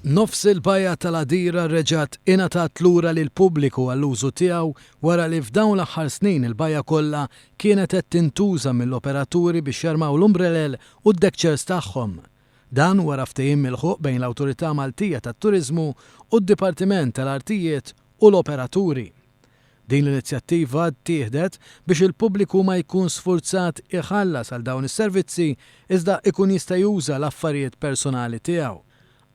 Nofs il-bajja tal-Għadira reġgħet ingħatat lura lill-pubbliku għall-użu tiegħu wara li f'dawn l-aħħar snin il-bajja kollha kienet qed tintuża mill-operaturi biex jarmaw l-umbrelel u d-deckchairs tagħhom. Dan wara ftehim milħuq bejn l-Awtorità Maltija tat-Turiżmu u d-Dipartiment tal-Artijiet u l-operaturi. Din l-inizjattiva ttieħdet biex il-pubbliku ma jkun sfurzat iħallas għal dawn is-servizzi iżda ikun jista' juża l-affarijiet personali tiegħu.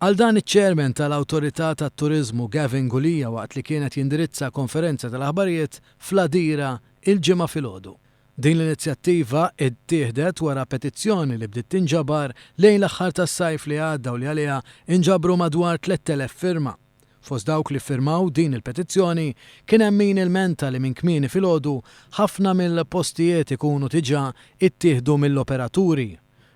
Qal dan iċ-Chairman tal-Awtorità tat-Turiżmu Gavin Gulia waqt li kien qed jindirizza konferenza tal-aħbarijiet fl-Għadira il-Ġimgħa filgħodu. Din l-inizjattiva ttieħdet wara petizzjoni li bdiet tinġabar lejn l-aħħar tas-sajf li għadda u li għaliha inġabru madwar 3,000 firma. Fost dawk li ffirmaw din il-petizzjoni kien hemm min ilmenta li minn kmieni filgħodu ħafna mill-postijiet ikunu diġà ittieħdu mill-operaturi.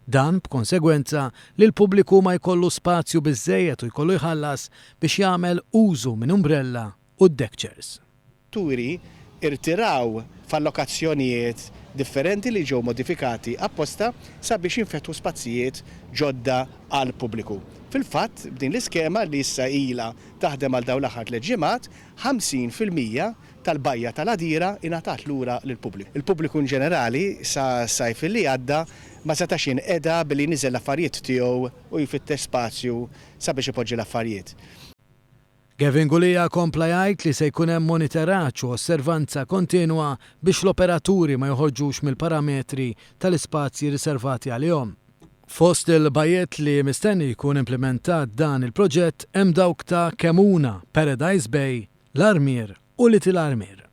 Dan b'konsegwenza li l-pubbliku ma jkollu spazju biżżejjed u jkollu jħallas biex jagħmel użu minn umbrella u d-deckchairs. Turi rtiraw f'allokazzjonijiet differenti li ġew modifikati apposta sabiex jinfetħu spazzijiet ġodda għall-pubbliku. Fil-fatt, b'din l-iskema li issa ilha taħdem għal dawn l-aħħar tlett ġimgħat, 50% tal-bajja tal-Għadira ingħatat lura lill-pubbliku. Il-pubbliku inġenerali sa s-sajf li għadda ma setax jinqeda billi jniżżel l-affarijiet tiegħu u jfittex spazju sabiex ipoġġi l-affarijiet. Gavin Gulia kompla jgħid li se jkun hemm moniteraġġ u osservanza kontinwa biex l-operaturi ma joħorġux mill-parametri tal-ispazji riservati għalihom. Fost il-bajjiet li mistenni jkun implimentat dan il-proġett hemm dawk ta' Kemuna, Paradise Bay, l-Armier u Little Armier.